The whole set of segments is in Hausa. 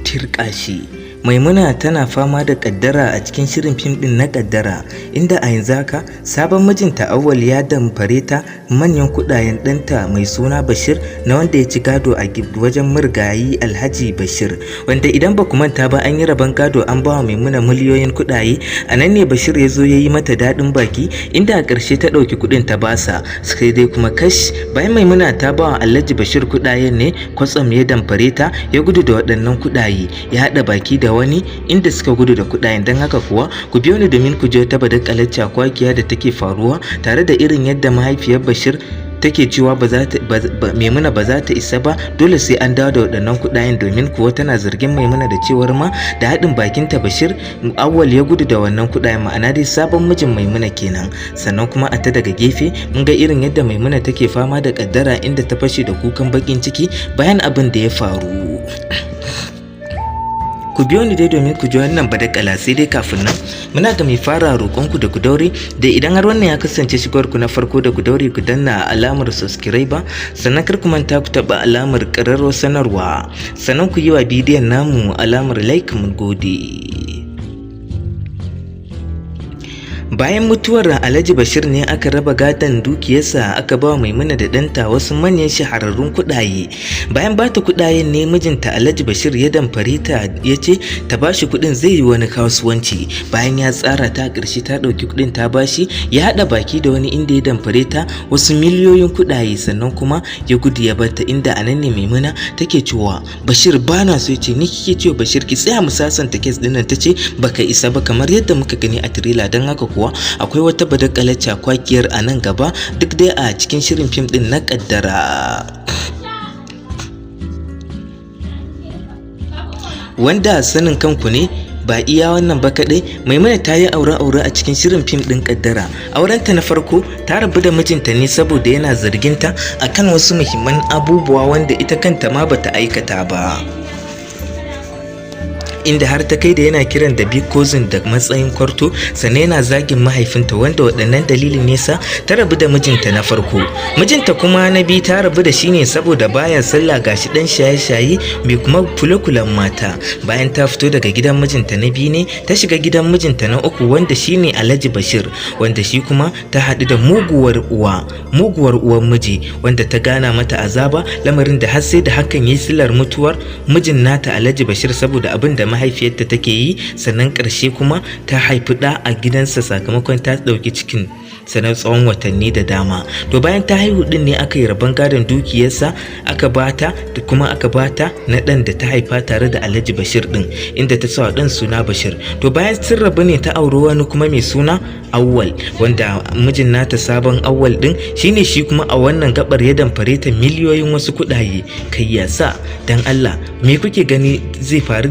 Tirƙashi. Maimuna tana fama da ƙaddara a cikin shirin fim ɗin na Ƙaddara, inda a yanzu haka sabon mijinta Auwal ya damfare ta manyan kuɗaɗen ɗanta mai suna Bashir, na wanda ya ci gado a wajen marigayi Alhaji Bashir, wanda idan ba ku manta ba, an yi rabon gado, an ba wa Maimuna miliyoyin kuɗaɗe. A nan ne Bashir ya zo ya yi mata daɗin baki, inda a ƙarshe ta ɗauki kuɗin ta basa. Sai dai kuma kash, bayan Maimuna ta ba wa Alhaji Bashir kuɗaɗen ne, kwatsam ya damfare ta, ya gudu da waɗannan kuɗaɗe, ya haɗa baki da wani inda suka gudu da kuɗaɗen. Don haka kuwa, ku biyo ni domin ku je wata badakalar cakwakiya da take faruwa, tare da irin yadda mahaifiyar Bashir take cewa ba za ta, Maimuna ba za ta isa ba, dole sai an dawo da waɗannan kuɗaɗen, domin kuwa tana zargin Maimuna da cewar ma da haɗin bakinta Bashir Awwal ya gudu da wannan kuɗaɗen, ma'ana dai sabon mijin Maimuna kenan. Sannan kuma a ta daga gefe, mun ga irin yadda Maimuna take fama da kaddara, inda ta fashe da kukan bakin ciki bayan abin da ya faru. Ku biyo ni dai domin ku ji wannan badakala. Sai dai kafin nan, muna ga mai fara roƙonku da ku daure, da idan har wannan ya kasance shigar ku na farko, da ku daure ku danna alamar subscribe, sannan kar ku manta ku taɓa alamar ƙararrawar sanarwa, sannan ku yi wa bidiyon namu alamar like. Mun gode. Bayan mutuwar Alhaji Bashir ne aka raba gadon dukiyarsa, aka ba Maimuna da ɗanta wasu manyan shahararrun kuɗaye. Bayan bata kuɗayen ne, mijinta Alhaji Bashir ya damfare ta, ya ce ta bashi kuɗin zai yi wani kasuwanci. Bayan ya tsara ta, ƙarshe ta ɗauki kuɗin ta bashi, ya haɗa baki da wani inda ya damfare ta wasu miliyoyin kuɗaye, sannan kuma ya gudu ya barta, inda a nan ne Maimuna take cewa, "Bashir, bana so." Ce, "Ni kike cewa Bashir? Ki tsaya mu sasanta case ɗin nan." Ta ce, "Baka isa ba," kamar yadda muka gani a trailer. Don haka kuwa, akwai wata badakalar cakwakiyar a nan gaba, duk dai a cikin shirin fim din na Kaddara, wanda sanin kanku ne ba iya wannan ba kaɗai, Maimuna ta yi aure-aure a cikin shirin fim ɗin Kaddara. Aurenta na farko, ta rabu da mijinta ne saboda yana zarginta akan wasu muhimman abubuwa wanda ita kanta ma bata aikata ba, inda har ta kai da yana kiran da big cousin da matsayin kwarto, sannan yana zagin mahaifinta, wanda waɗannan dalilin nesa ta rabu da mijinta na farko. Mijinta kuma na biyu, ta rabu da shi ne saboda baya sallah, gashi dan shaye-shaye mai kuma kule-kulen mata. Bayan ta fito daga gidan mijinta na biyu ne ta shiga gidan mijinta na uku, wanda shine Alhaji Bashir, wanda shi kuma ta haɗu da muguwar uwa, muguwar uwan miji, wanda ta gana mata azaba, lamarin da har sai da hakan yi silar mutuwar mijin nata Alhaji Bashir, saboda abin da mahaifiyarta take yi. Sannan ƙarshe kuma ta haifi ɗa a gidansa, sakamakon ta ɗauki cikin sannan tsawon watanni da dama. To, bayan ta haihu din ne aka yi rabon gadon dukiyarsa, aka bata da kuma aka bata na ɗan da ta haifa tare da Alhaji Bashir din, inda ta sa ɗan suna Bashir. To, bayan sun rabu ne ta auri wani kuma mai suna Awwal, wanda mijin nata sabon Awwal din shine shi kuma a wannan gabar ya damfare ta miliyoyin wasu kuɗaye. Kai, ya sa dan Allah, me kuke gani zai faru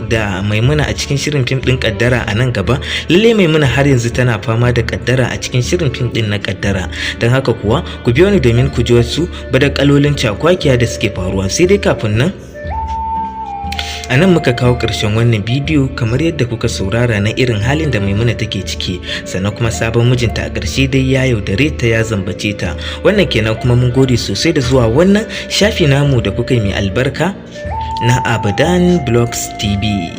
da Maimuna a cikin shirin fim din Kaddara a nan gaba? Lalle Maimuna har yanzu tana fama da kaddara a cikin shirin fim din na Kaddara. Don haka kuwa, ku biyo ni domin ku ji wasu badakalolin cakwakiya da suke faruwa. Sai dai kafin nan, a nan muka kawo ƙarshen wannan bidiyo, kamar yadda kuka saurara na irin halin da Maimuna take ciki, sannan kuma sabon mijinta a ƙarshe dai ya yaudare ta, ya zambace ta. Wannan kenan. Kuma mun gode sosai da zuwa wannan shafi namu da kuka yi mai albarka na Abadan Blogs TV.